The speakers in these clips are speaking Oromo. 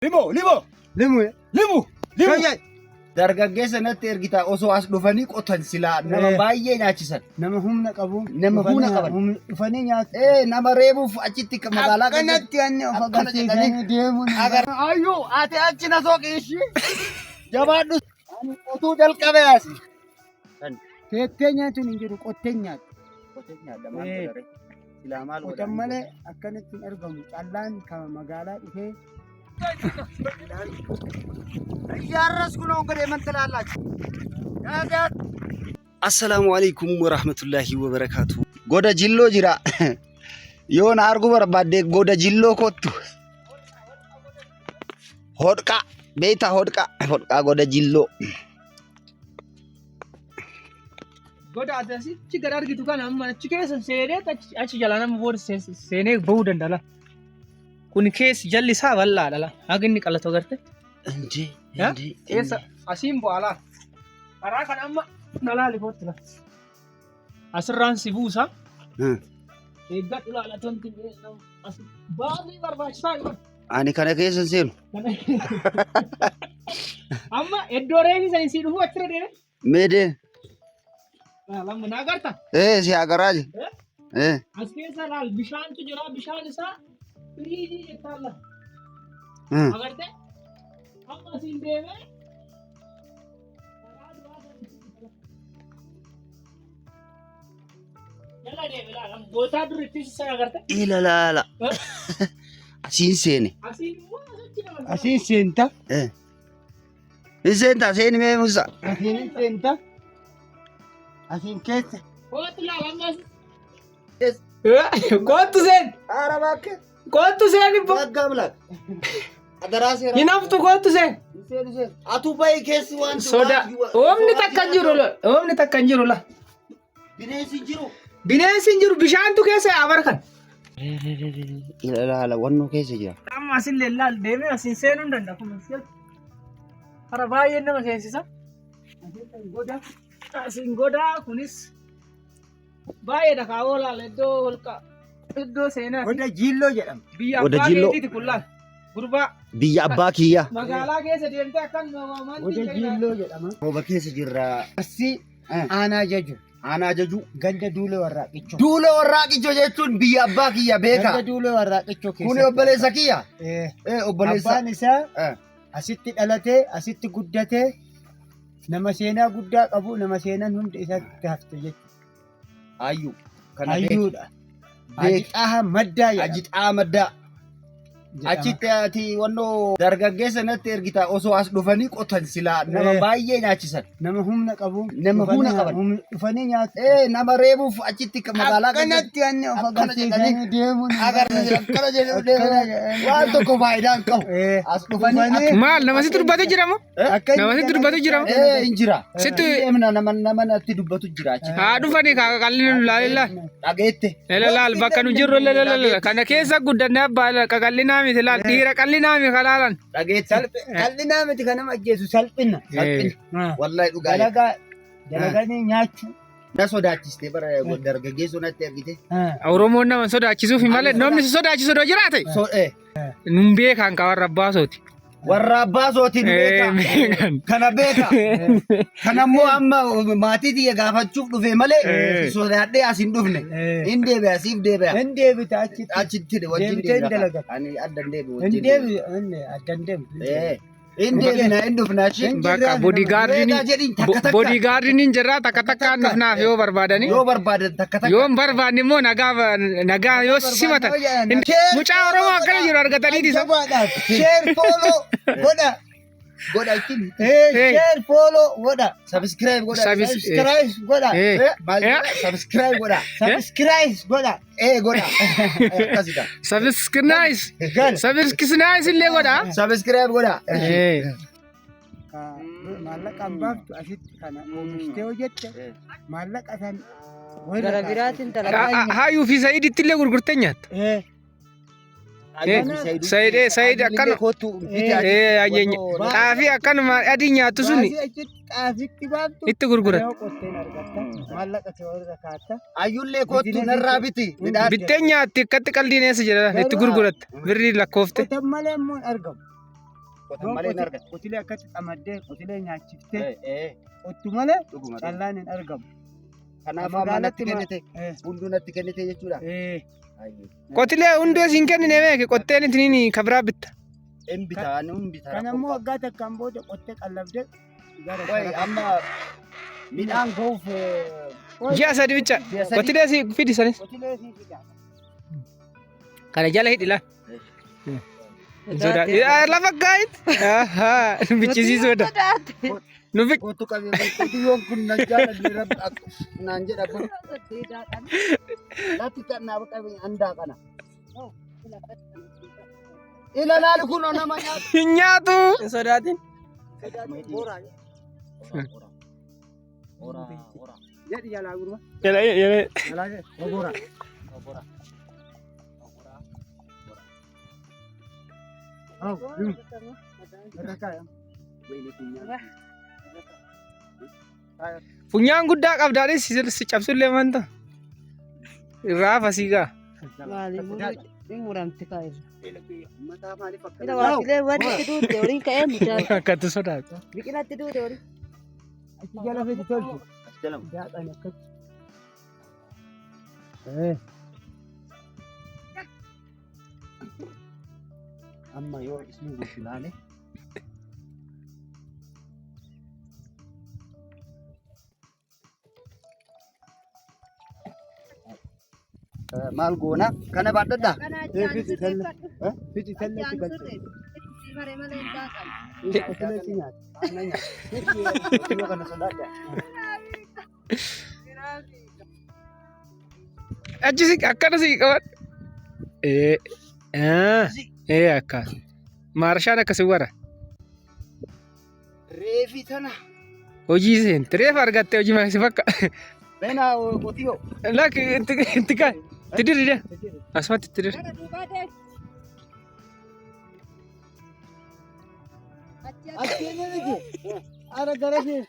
Limo, limo, Limu. limu, limu. Fayyad. Dargaggeessa natti ergita osoo as dhufanii qotan silaa nama Eh. baay'ee nyaachisan. Nama humna qabu. Nama humna qaban. Dhufanii nyaatu. Ee nama reebuuf achitti magaalaa Akkanatti anni of Akkana agarsiisanii jedhanii. deemuun. Ayyuu ati achi na soqi ishii. Jabaadhu. Ani qotuu jalqabe asi. Teettee nyaatuun hin jiru qottee nyaatu. Qotee nyaadha maal Eh. godhare? Silaa maal Qotan godhan? malee akkanatti hin argamu. Callaan kan magaalaa dhufee እያረስኩ ነው እንግዲህ ምን ትላላችሁ? አሰላሙ አለይኩም ወራህመቱላሂ ወበረካቱ። ጎደ ጅሎ ጅራ የሆነ አርጉ በርባዴ ጎደ ጅሎ ኮቱ ሆድቃ ቤታ ሆድቃ ሆድቃ ጎደ ጅሎ Goda ati asichi gad argitu kana amma achi keessa seenee achi jalaa nama booda seenee bahuu danda'a. La. Kun keessi jalli isaa bal'aadha. La. Haga inni qalatu agarte. እንዴ Ya? እንዴ Keessa asiin bu'a laa. Karaa kana amma na laali kootti la. Asirraan si buusa. Eeggadhu laala tonti as baasii barbaachisaa jiru. Ani kana keessa seenu Amma iddoo reefi sanii si dhufu achirra deeme. ሜዴ Lamma na agarta. እ ሲያገራጅ እ As keessa laal bishaantu jira bishaan isaa firiijii jettaan la. እ Agartee amma asiin deemee karaa duraa sana itti dhufa. Jala deeme laal amma gootaa dur itti sisan agartee. ኢለላላ አሲን ሴኔ Asiin immoo asitti nama. Asiin seenta. እ እንሴንታ ሴን ሜ ሙሳ Asiin hin seenta. Asiin keessa. Kootu laal amma as. Kootu seen. ኧረ እባክህ Kootu seen ibbo. በሕግ አምላክ አደራ ሴራ Hin haftu kootu seen. አቱ ባይ ኬስ ዋን Soda. Oomni takka hin jiru la. Oomni takka hin jiru la. Bineensi hin jiru. Bineensi hin jiru bishaantu keessa yaa barkan. Ilaala wannoo keessa jira. Amma asillee laal deemee asiin seenuu hin danda'a. Kun asiin Kara baay'een nama seensisa. Asiin godaa kunis baay'eedha kaawoo laal iddoo holqa iddoo seenaa Goda Jilloo jedhama. biyya Goda abbaa Jilloo. keetiiti kun laal gurbaa Biyya abbaa kiyyaa. magaalaa keessa deemtee akkan Goda Jilloo jedhama. Rooba keessa jirra. Arsii aanaa jaju. Aanaa jajuu. Ganda duulee warraaqichoo. Duula warraaqicho jechuun biyya abbaa kiyya Ganda beeka. duulee warraaqichoo keessa. Kuni obboleessa kiyya. Eh, Eh obboleessa. Abbaan isaa Eh. asitti dhalatee asitti guddatee nama seenaa guddaa qabu nama seenaan hunda isatti hafte jechuudha. Hayyuu. Kana beeki. Hayyuudha. Beeki. Ajixaaha maddaa jedhama. Ajixaa maddaa. Achitti ati wannoo dargaggeessa natti ergita osoo as dhufanii qotan silaa nama Eh. baay'ee nyaachisan. Nama humna qabu. Nama humna qaban. Dhufanii nyaatu. Eh nama reebuuf achitti magaalaa Akkanatti anni of Akkana agarsiisanii jedhanii. deemuun. agarsiisan akkana jedhu deemuun waan tokko faayidaa hin qabu. Eh, As dhufanii akka Maal nama sitti dubbatu jira moo? akka Nama sitti dubbatu jira moo? Eh hin jira. Sitti Deemna nama nama natti dubbatu jira achi. haa dhufanii kaa qal'ina nu laal Dhageette. laal bakka nu jirru laal kana keessa guddannee abbaa qaqallinaa miti laal dhiira qal'inaa miti kalaalan. Dhageette. Qal'inaa miti kan nama ajjeesu salphina. Salphina. Wallahi dhugaa. Dalagaa dalaganii nyaachuu. Na sodaachiste bara dargaggeessoo natti ergite. Oromoon nama sodaachisuuf malee namni si sodaachisu doo jiraate. So eh Nun beekan ka warra abbaa sooti. warra abbaa sootiin beeka. Beekan. Kana beeka. Kana immoo amma maatii tiyya gaafachuuf dhufe malee sodaadhee as hin dhufne. Hin deebi'a siif deebi'a. Hin deebita achitti. Achitti wajjin Deebitee hin deebi'a. dalagata. Ani adda hin deebi'u Hin wajjin deebi'a. deebi adda hin deemtu. Eh, Hin deebina hin dhufna achi. Bakka bodyguardiin Beekaa jedhiin takka takka. bodyguardiin jirra takka takkaan dhufnaaf yoo barbaadani. Yoo barbaadan takka takka. Yoo hin barbaanne immoo nagaa nagaa yoo simatan. Mucaa Oromoo akkana jiru argatanii isa. Jabaadhaaf. Share follow godha. Godha ittiin. Eh, share follow godha. Subscribe godha. Subscribe godha. Eh. Eh, maal godha? Subscribe godha. Subscribe godha. Eh godha. Akkasidha. Subscribe. Gala. Subscribe illee godha. Subscribe godha. Eh. Maallaqa hin baaftu asitti kana oomishtee hojjette maallaqa san Gara biraatiin dalagaa. Hayyuu fi Sa'iiditti illee gurgurtee nyaatta. Eh, Sa'iid Sa'iid akkana Kootu eh ajeenya xaafii akkanuma adii nyaattu suni baasii achitti xaafitti baaftu itti gurguratte. yoo qotteen argatta maallaqa kee irra kaatta. Ayyullee kootu narraa biti. Midhaan Bittee nyaatti akkatti qaldiin eessa jedha itti gurguratte birrii lakkoofte. Qotan malee immoo hin argamu. Qotan malee hin argatu. Qotilee akkatti xamaddee qotilee nyaachiftee Eh, qottu malee dhuguma. Callaan hin argamu. Kanaaf amma natti Magaalatti kennite. Hunduu natti kennite jechuudha. Qotilee hundee siin kennine beeke qotteen ittiin kabiraa bitta. Hin bitaa, hin bitaa. Kan ammoo waggaa takkaan booda qottee qallabdee gara Qoy amma midhaan gahuuf Ji'a 3 bicha. Ji'a 3. Qotilee si fidi sanis. Qotilee sii fida. Kana jala hidhi laa. Lafa gaayit. Bichisiisuudha. Nu fi Kootu qabee qotiyyoon kun na jaaladhe rabbi akka naan jedha kun. Latti kan naa qabee andaa kana. Ila laali kun nama nyaata. Hin nyaatu. Hin sodaatin. Ora ora. Jedhi jalaa gurba. Jala jala. Jalaa gurba. Ora. Irra kaaya. Funyaan guddaa qabdaanis si cabsullee wanta. Irraa hafasii gaa. Maali hin muramti kaa'e. Mataa maaliif akka Ila waatilee wanti itti duute horiin ka'ee mudaa. Akkatti sodaatu. Biqilatti duute horiin. Achi jala fidi tolchu. As jalamu. Daadhaan akkatti. Amma yoo isin guutu ilaale. Maal goona? Kana baadhadhaa. Fidi talla. Fidi talla itti galche. Qotilee si nyaata. Ana nyaata. Qotiyyoo kana sodaadha. Achi si akkana si qaban. Ee ee akkas. Maarshaan akkasii wara. Reefi tana. Hojii seente reefa argatte hojii maasii bakka. Beenaa qotiyyoo. Lakki itti itti kaa'e. Itti diri dee. Asumatti itti diri. Achi inni miti. Ara gara kee.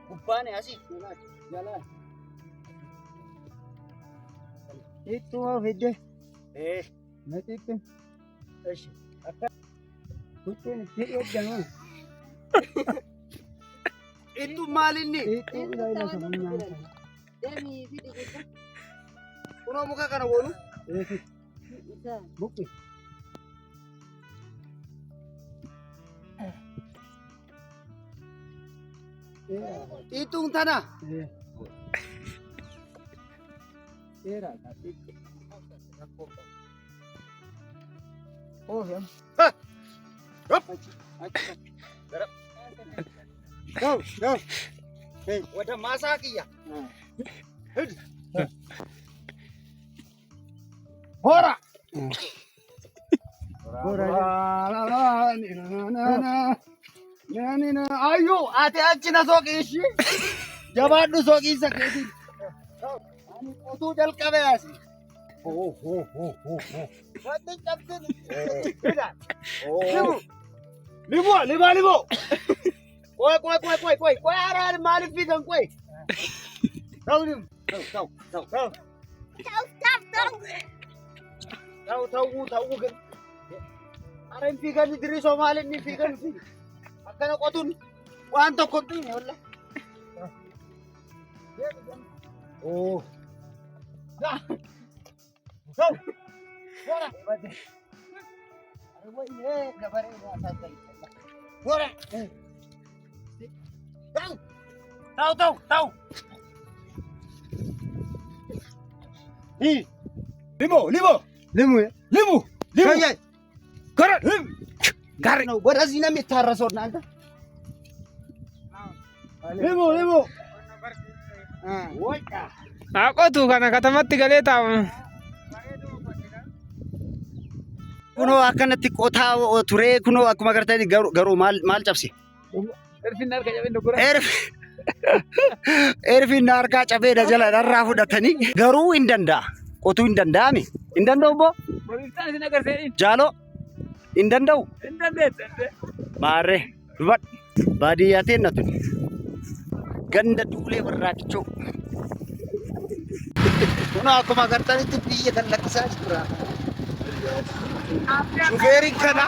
Gubbaan asii. Jalaa. Ittuma fidde. Naxitti. Akka huccuun itti eeggamu. Ittu maalinni? Ittuu ilaala sana nyaata. Kunoo muka kana goonu. Buqqi. Ittuun tana. Dheeraadha. Oofi amma. Go, go. ወደ ማሳቅያ ሂድ። ሆራ አዩ አቴ አችነ ሶቂ እሺ ጀባዱ ሶቂ ሰኬቲ ቆቱ ጀልቀበ ያሲ ሊቦ ሊባ ሊቦ ቆይ ቆይ ቆይ ቆይ ቆይ ቆይ ኧረ ማልፍ ፊተን ቆይ ተው ሊም ተው ተው ተው ተው ተው ተው ተው ግን ኧረ hin ድሪሶ ማለት hin fiigan akkana qotuun waan tokko hin dhiine walla ኦ ተው ሆራ ወይኔ ገበሬ ያሳዘኝ ሆራ ተው ተው ተው ተው ሊቦ ሊቦ ልሙ ሊቡ ሊቡ Gara. Gari. ነው ወደዚህ ነው የሚታረሰው እናንተ ሊቡ ሊቡ ወጣ Haa qotu kana katamatti galee taa'u. Kunoo akkanatti qotaa turee kunoo akkuma agartanii garuu maal maal cabse? Erfinni harka cabee doggora. Erfinni harkaa cabee na jala narraa fudhatanii garuu hin danda'a. Qotuu hin danda'ame. Hin danda'u boo? Ibsaan isin agarsiisin. Jaaloo hin danda'u. Hin dandeette. Maarree dubadhu baadiyyaa teenna tuni. Ganda Duulee Barraaqichoo. Kun akkuma agartanitti biyya kan lakkisaa jira. Shufeeriin kana.